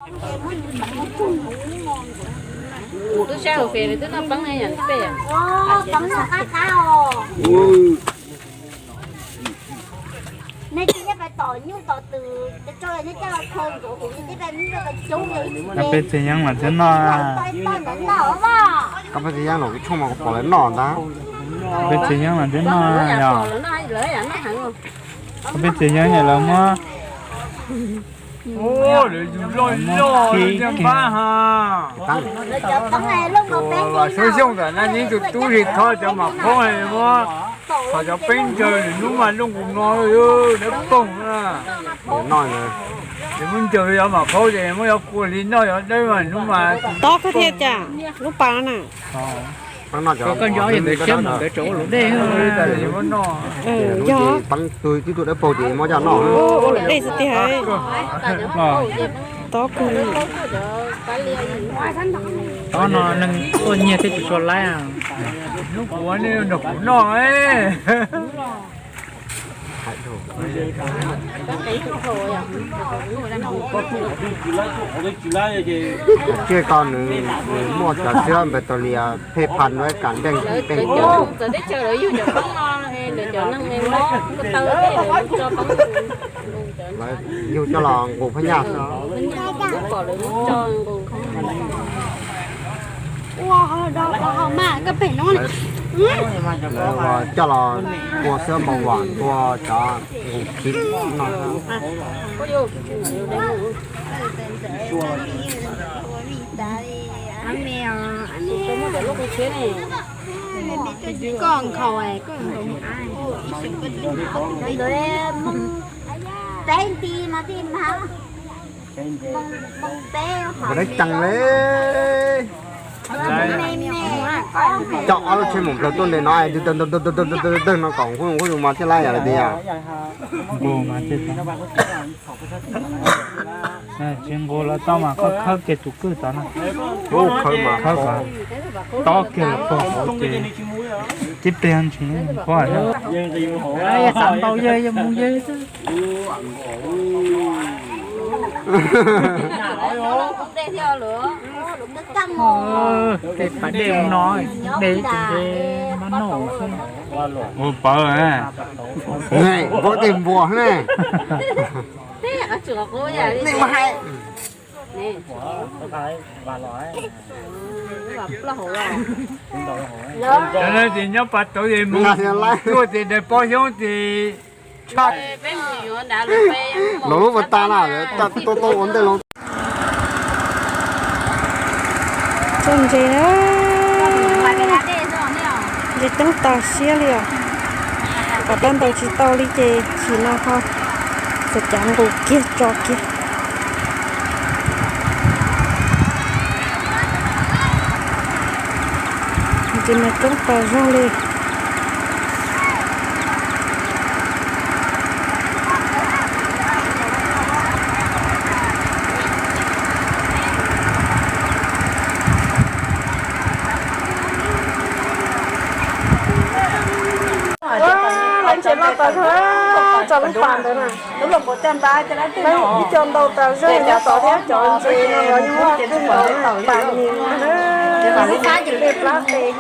Twb saib hauv Face twb noj peeb ne, yam peb. Peb txiv yeeb los twb noj. Koj peb txiv yeeb los kuv tshuaj mas kuv pom lawv noj ntag. Peb txiv yeeb los twb noj yog. Koj peb txiv yeeb ces lawv muab, lawv yug loj loj caj npab ha. Vam Suav Xyooj tam na yeej tus tub zig tho cov mam phaub muab, tho cov peeb ntsaws lwm hnub mas looj nqus no dawb paug na. Ces muab ntsaws cov mam phaub ces muab cov kua hli noj cov dawb mas hnub mas. Tob kawg thiab cas lub pas no na. Koj nco ntawd siab mus ntawd tseem ua luam dej. Yog, pab tug tib tug dawb paug ces muab coj noj. Ua luam dej xwb tiag. Tob kawg. Tob no neeg tuaj nyiag thiab tsis tshua laib. Hnub kuv nej nrog kuv noj. Tsiaj ko nws, nws muaj cov xiab npes tau li phej phan ua kam nteej nteej. Lawv yug coj los nqus phab nyaj xwb. Lawv coj los tua xwb npau vam tua cov nqus khiv no. Koj nkhaus, koj nkhaus. Peb nti no ti ma. Ua dab tsi le. Coj ob lub tsheb mus plawv tuaj nte no, dawg no kom kuj kuj yus mas thiaj lab yam li tias. Nqus mas thiaj tau. Tsis nqus los tau mas koj khawb kiag tus kwj tod na. Khawb mas khawb, tob kiag los puag hauv ces tib pliag ntshis nqus. Xav ntaus yawg, yawg mus yawg xwb. Tej pas dej no, dej ib tug ntshe mab noj xwb. Ua pawv, npua tej npua ne. Nej mas hais. Cov no ces nyob pas tauv ces mus tuaj ces daws pob xyoob ces tshaj. Los lub pas tas na, lawv tuaj tuaj ua ntej los. Txog ntses na, ntses coob tas siab li os. Kom tau ntaus tsis tau li ces chim no ho txawm cav nqus kiag tso kiag. Ntses mas coob tas zog li. Lawv ntses loj tas zog, tso lub pas ntawd na. Ib co ntau tas zog nyob tod thiab, cov ntses no los yeej muaj kawg nkaus, pas nyem na, dej plab tes.